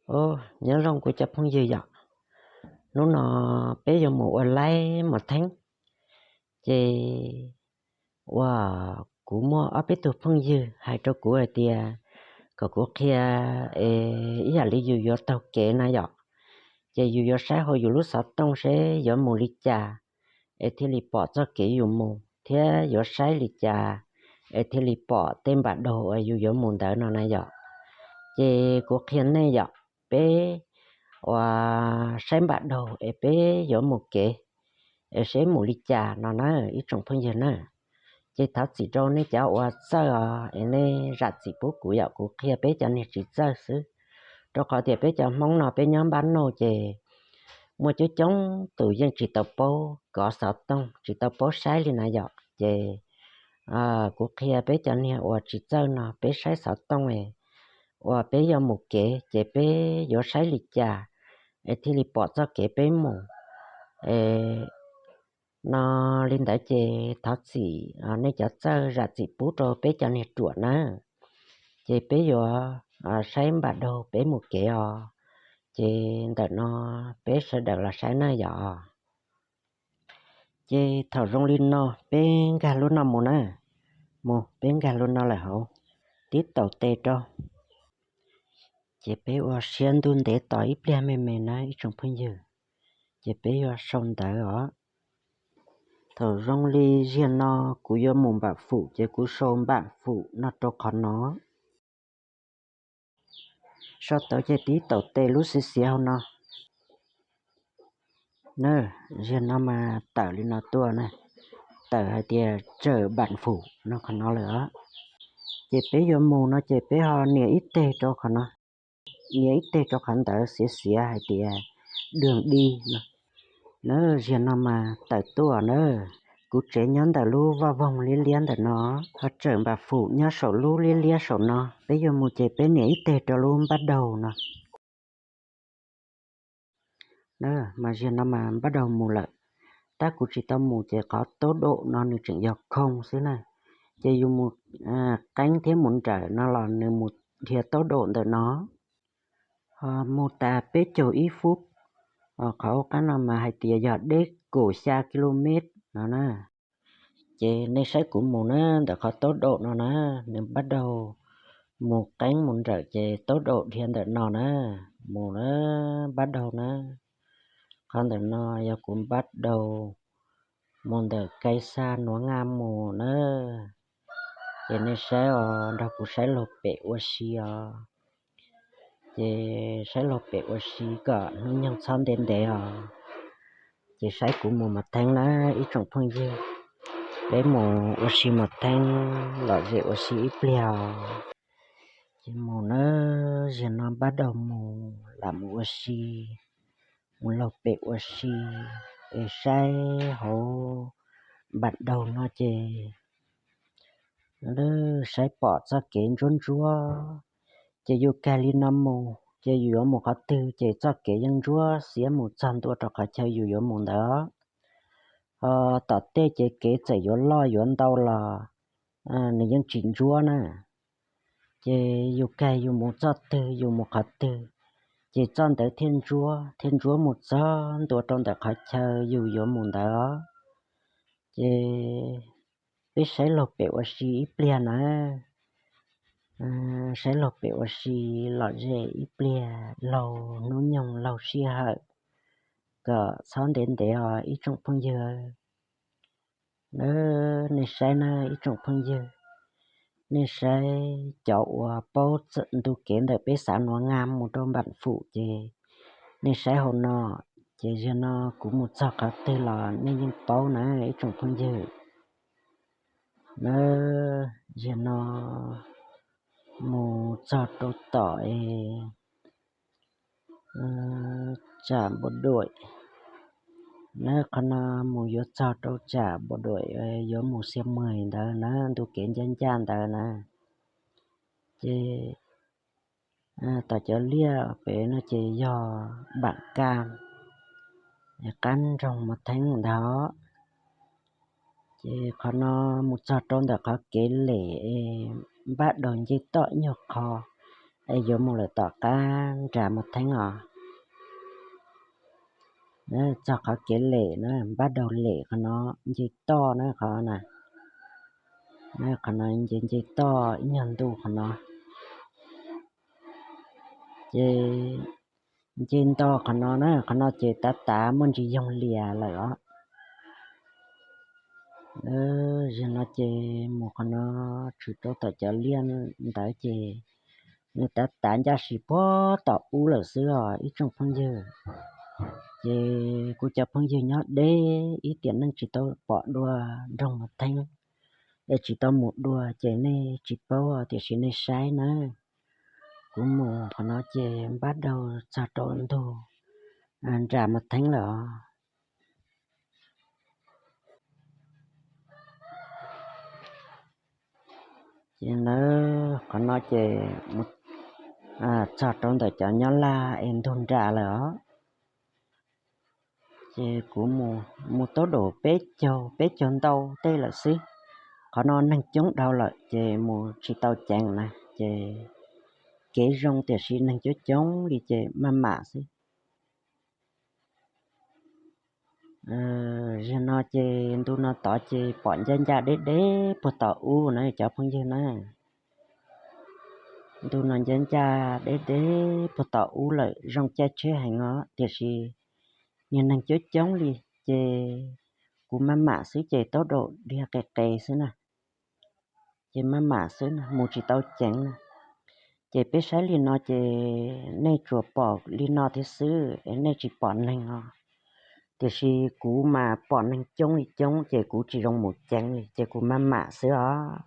Os, nyob zoo kuv cov phooj ywg yom, hnub no peb yuav mus ua laib mos theeb, ces uas kuv muaj ob peb tug phooj ywg hais rau kuv hais tias kom kuv qhia es ib yam li yus yuav taug kev na yom, ces yus yuav saib hauv yus lub xov tooj seb yuav mus li cas es thiaj li pom txoj kev yus mus thiab yuav saib li cas es thiaj li pom tej npam daug uas yus yuav mus ntawd no na yom. Ces kuv qhia nej yom, peb uas saib npam daug es peb yuav mus kev es seb mus li cas no na ib tsoom phooj ywg na. Ces thov txim rau nej cov uas txawj os es nej zam txim pub kuv yom, kuv qhia peb cov niag tsis txawj xwb. Rau qhov tias peb cov Hmoob no peb nyob npab nauj ces muaj coob coob tus yeej tsis tau paub kov xov tooj, tsis tau paub saib li na yom. Ces kuv qhia peb cov niag uas tsis txawj no peb saib xov tooj es uas peb yuav mus kev ces peb yuav saib li cas es thiaj li pom txoj kev peb mus no. Li ntawd ces thov txim nej cov txawj zam txim pub rau peb cov niag ruam na. Ces peb yuav saib npam daug peb mus kev os. Ces ntawm no peb sawv daws los saib na yom. Ces thaum zoo li no peb nkag lub no mus na, mus peb nkag lub no lawm hauv, tib taus tes rau. Ces peb ua siab ntuj ntev tos ib pliag me me na ib tsoom phooj ywg, ces peb yuav sau ntawv os. Thaum zoo li ziag no kuv yuav mus npam fum ces kuv sau npam fum no rau qhov no. Sau tau ces tib taus tes lub xiav xiav hauv no. Na, ziag no mas tawm li no tuaj na, tawm hais tias tsawm npam fum no qhov no lawm os. Ces peb yuav mus no ces peb ho nias ib teg rau qhov no, nias ib teg rau qhov ntawd xiav xiav hais tias dwg dib no. Na, ziag no mas tawm tuaj na, kuv tsev nyob ntawm lub vaj voog liab liab ntawm no, ho tsawm npam fum nyob saum lub liab liab saum no. Peb yuav mus ces peb nias ib teg rau lub npab daug no. Mas ziag no mas npab daug mus lawm, tab kuv tsis tau mus ces qhov taub daum no nws tseem yog khoo xwb na. Ces yus mus qeeb thiab mus nrawm no los nws mus dhia taub daum ntawm no. Mus tas peb caug ib fub, qhov qab no mas hais tias yog deb kaum xya ki lu mev no na. Ces nej saib kuv mus na, ntawm qhov taub daum no na, nws npab daug mus qeeb mus nrawm ces taub daum dhia ntawm no na, mus na, npab daug na. Qhov ntawm no yog kuv npab daug mus ntawm Kaib Xab Nuav Naj mus na. Ces nej saib os, nrog kuv saib laug pem ua si os. Ces saib laug pem ua si kom hnub nyoog txhob ntev ntev os. Ces saib kuv mus mos theeb na ib tsoom phooj ywg. Peb mus ua si mos theeb lom zem ua si ib pliag os. Ces mus na, ziag no npab daug mus lam mus ua si, mus laug pem ua si, es saib hauv npam daug no ces saib pom txoj kev ntsuab ntsuab. Ces yus kag li no mus ces yus yuav mus qhov twg ces txoj kev yeej ntsuab xiab mus txog ntua rau qhov chaw yus yuav mus ntawd. Ho tom tej ces kev txawm yuav loj yuav ntau los nws yeej tsis ntsuab na. Ces yus kag yus mus txoj twg yus mus qhov twg, ces txoj ntawd thiaj ntsuab thiaj ntsuab mus txog ntua rau ntawm qhov chaw yus yuav mus ntawd os. Ces peb saib laug pem ua si ib pliag na. Saib laug pem ua si lom zem ib pliag, laug hnub nyoog laug sij hawm kom txhob ntev ntev os ib tsoom phooj ywg. Nej saib na ib tsoom phooj ywg, nej saib cov uas paub ntu kev ntawm peb xav Nuav Naj mus rau npam fum ces nej saib hauv no. Ces ziag no kuv mus txog qhov twg los nej yeej paub na ib tsoom phooj ywg. Na, ziag no mus txog rau tom es tsam Npau Duam na, qhov no mus yuav txog rau tsam Npau Duam, yuav mus Xia Mws ntawd na, ntu kev ncaj ncaj ntawd na. Ces tom cov liaj pem no ces yog Npam Kaj, qab nroog Mos Theeb ntag. Ces qhov no mus txog rau ntawm qhov kev lem npab daug nce toj nyuag qho, es yuav mus lawm tom qab nram Mos Theeb os. Txog qhov kev lem na, npab daug lem qhov no, nce toj na qhov na, qhov no nce nce toj ib nyuag ntu qhov no, ces nce nto qhov no na, qhov no ces tav tav muaj ntsis yoog lias lawm os. Zaum no ces mus qhov no tshwm rau tom cov liaj ntawd ces nws tav tav ncaj si puag tom ub lawm xwb os ib tsoom phooj ywg. Ces kuv cov phooj ywg nyob deb ib tiam neej tsis tau pom dua nroog Mos Theeb, es tsis tau mus dua ces nej tsis paub tiam sis nej saib na. Kuv mus qhov no ces npab daug txog rau ntug nram Mos Theeb lawm os. Ces ntawd qhov no ces txog rau ntawm cov nyob Laj es ntug nram lawm os. Ces kuv mus tau dua peb caug, peb caug ntau tej lawm xwb. Qhov no neeg coob dhau lawm ces mus tsis tau ceev na, ces kev zoo tiam sis neeg coob coob li ces maj mam xwb. Zaum no ces ntu no tod ces pom ncaj ncaj deb deb puag tom ub na cov phooj ywg na. Ntu no ncaj ncaj deb deb puag tom ub lawm, zoo caij tsheb heev os tiam sis niag neeg coob coob li ces kuv maj mam xwb ces tau dua dhia qis qis xwb na. Ces maj mam xwb na, mus tsis tau ceev na. Ces peb saib li no ces nej tsuas pom li no thiab xwb es nej tsis pom neeg os. Tiam sis kuv mas pom neeg coob li coob ces kuv tsis zoo mus ceev li ces kuv maj mam xwb os.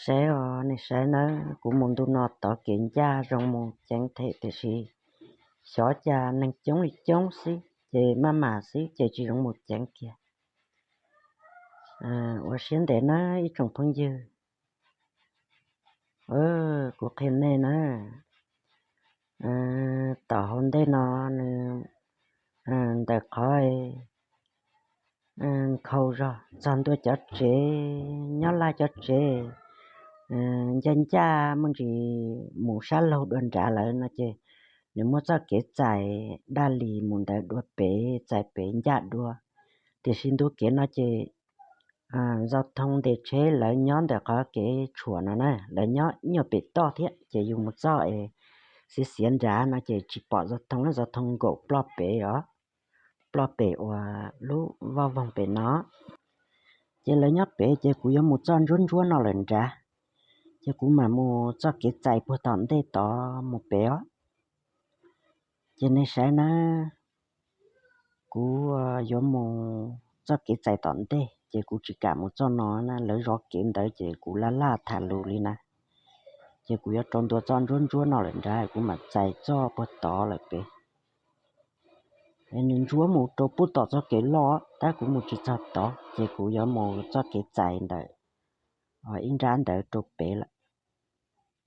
Saib os, nej saib nawb, kuv mus ntu no tod kev ncaj zoo mus ceev thiab tiam sis xyov cas neeg coob li coob xwb ces maj mam xwb ces tsis zoo mus ceev kiag. Ua siab ntev na ib tsoom phooj ywg. Kuv qhia nej na, tom hauv ntej no nws ntawm qhov nkhaus zog txog ntua cov tsev, nyob Laj cov tsev ncaj ncaj muaj ntsis mus sab laug dua nrad lawm no ces nws muaj txoj kev txais daj li mus ntawd dua pem, txais pem ncaj dua. Tiam sis ntu kev no ces zos thoo ntes tsheb lawv nyob ntawm qhov kev tshuam no na, lawv nyob nyuag pem toj thiab ces yus mus txoj es xiav xiav nrad no ces tsis pom zos thoo, zos thoo nkaum ploj pem os, ploj pem uas lub voj voog pem no. Ces lawv nyob pem ces kuv yuav mus txoj ntsuab ntsuab no lawm nrad, ces kuv mam mus txoj kev txais puag tom ntej tod mus pem os. Ces nej saib na, kuv yuav mus txoj kev txais tom ntej ces kuv tsis kam mus txoj no na, lawv zov kev ntawd ces kuv laj laj tham lus li na. Ces kuv yuav rau ntua txoj ntsuab ntsuab no lawm nrad kuv mam txais txoj puag tod lawm pem. Nws ntsuab mus rau puag tom txoj kev loj tab kuv mus tsis txog tod ces kuv yuav mus txoj kev txais ntawm ib nrab ntawd rau pem lawm.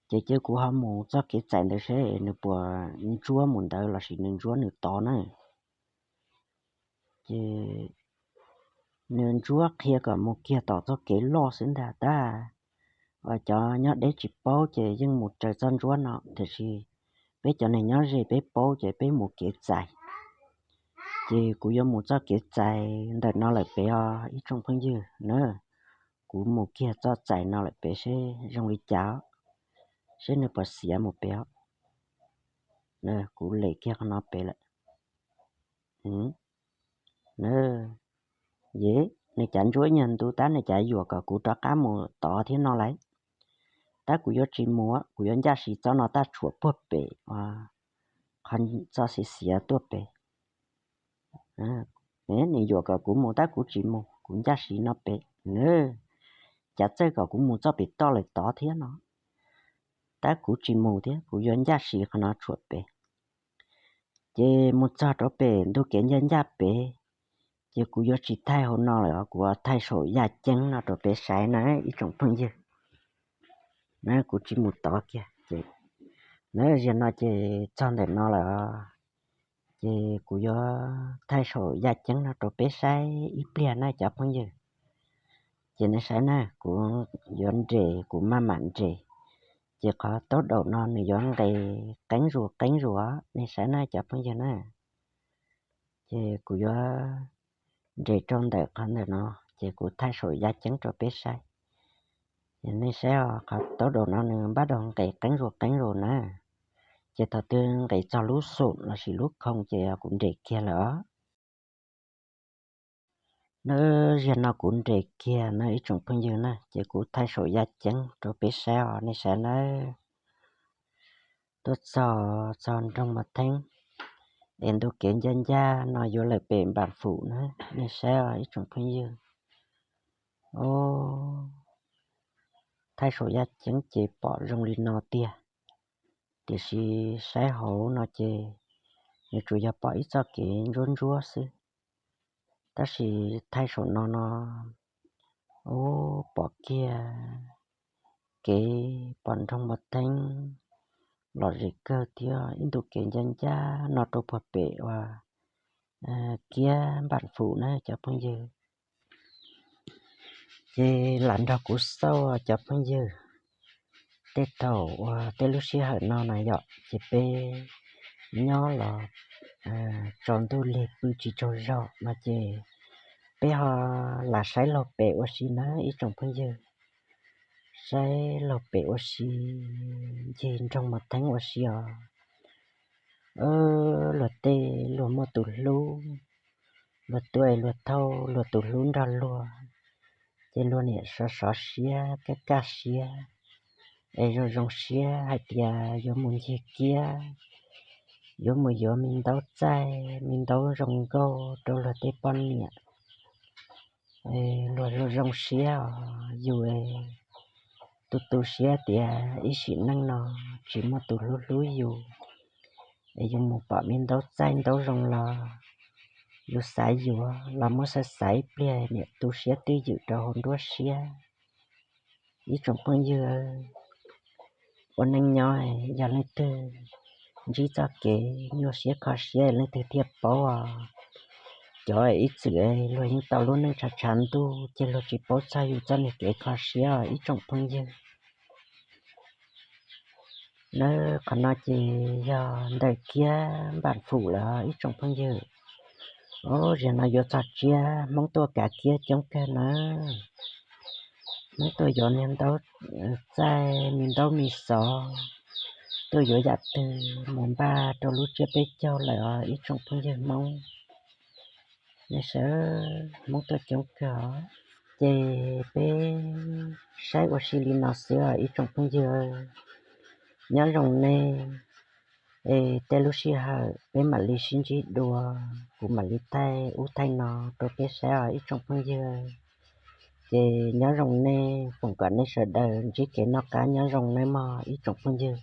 Ces cia kuv ho mus txoj kev txais ntawd seb nws puas ntsuab mus ntawd lossis nws ntsuab nws tod na. Ces nws ntsuab qhia kom mus kiag tom txoj kev loj xwb ntag tab. Cov nyob deb tsis paub ces yeej mus raws txoj ntsuab no tiam sis peb cov neeg nyob ze peb paub ces peb mus kev txais. Ces kuv yuav mus txoj kev txais ntawm no lawm pem os ib tsoom phooj ywg na. Kuv mus kiag txoj txais no lawm pem seb zoo li cas, seb nws puas xiav mus pem os. Kuv lem kiag qhov no pem lawm. Yev, nws cav ntsuab ib nyuag ntu tab nws cav yuam kom kuv rov qab mus tod thiab no lauj. Tab kuv yuav tsis mus, kuv yuav ncaj si txoj no taj tshuam puag pem, qhov txoj xiav xiav tuaj pem. Nws yuam kom kuv mus tab kuv tsis mus, kuv ncaj si no pem. Cav txawj kom kuv mus txoj pem toj lawm tod thiab no, tab kuv tsis mus thiab, kuv yuav ncaj si qhov no tshuam pem. Ces mus txog rau pem ntug kev ncaj ncaj pem, ces kuv yuav tsis thaij hauv no lawm, kuv thaij saum yaj ceeb no rau peb saib na ib tsoom phooj ywg. Na kuv tsis mus tod kiag ces, na zaum no ces txog ntawm no lawm, ces kuv yuav thaij saum yaj ceeb no rau peb saib ib pliag na cov phooj ywg. Ces nej saib na, kuv yuav nres, kuv maj mam nres, ces qhov taub daum no nws yuav nqes qeeb zuj qeeb zos, nej saib na cov phooj ywg na. Ces kuv yuav nres rau ntawm qhov ntawm no, ces kuv thaij saum yaj ceeb rau peb saib. Ces nej saib os, qhov taub daum no nws npaj daus nqes qeeb zuj qeeb zos na. Ces thaum twg nqes txog lub xum lossis lub khoo ces kuv nres kiag lawm os. Nawb, ziag no kuv nres kiag na ib tsoom phooj ywg na, ces kuv thaij saum yaj ceeb rau peb saib os, nej saib nawb. Tuaj txog txog nroog Mos Theeb, es ntu kev ncaj ncaj no yuav lawm pem Npam Fum na, nej saib os ib tsoom phooj ywg. Os, thaij saum yaj ceeb ces pom zoo li no tiag, tiam sis saib hauv no ces nws tsuas yog pom ib txoj kev ntsuab ntsuab xwb. Tab sis thaij saum no no, ub, pom kiag kev pom nroog Mos Theeb lom zem kawg thiab ib ntu kev ncaj ncaj no rau puag pem uas kiab Npam Fum na cov phooj ywg. Ces lam nrog kuv xauj cov phooj ywg, tej thaum uas tej lub sij hawm no na yom, ces peb nyob los tsaus ntuj lig pw tsis tsaug zog no ces peb ho lam saib laug pem ua si na ib tsoom phooj ywg. Saib laug pem ua si, ncig nroog Mos Theeb ua si os. Luag tej luag muaj tus hlub, luag tuaj luag thauj luag tus hlub nrog luag, ces luag niam sov sov siab kaj kaj siab, es zoo zoo siab hais tias yuav mus ncig kiab, yuav mus yuav me ntaub txaij me ntaub zoo nkauj rau luag tej poj niam. Luag zoo zoo siab os, yus tu tu siab tias ib sim neej no tsis muaj tus hlub hlub yus, es yus mus pom me ntaub txaij ntaub zoo los yus xav yuav los muab xav xav ib pliag niam tu siab twj ywm rau hauv nruab siab. Ib tsoom phooj ywg, ua neej nyob yog leej twg ntsib txoj kev nyuaj siab kho siab leej twg thiaj paub os. Cov ib txwm luag yeej tau lub neej tshav tshav ntuj ces luag tsis paub txog yus txoj niag kev kho siab os ib tsoom phooj ywg. Nawb, qhov no ces yog ntawm kiab Npam Fum lawm ib tsoom phooj ywg. Os, zaum no yuav txog tsiab Hmoob tuaj kav kiab coob kawg na. Hmoob tuaj yuav niag ntaub txaij me ntaub me xov, tuaj yuav yam twg mus npaj rau lub tsiab peb caug lawm os ib tsoom phooj ywg Hmoob. Nej saib, Hmoob tuaj coob kawg os. Ces peb saib ua si li no xwb os ib tsoom phooj ywg. Nyob zoo nej, es tej lub sij hawm peb mam li sib ntsib dua, kuv mam li thaij ub thaij no rau peb saib os ib tsoom phooj ywg. Ces nyob zoo nej, foom kom nej sawv daws ntsib kev noj qab nyob zoo nawb mog ib tsoom phooj ywg.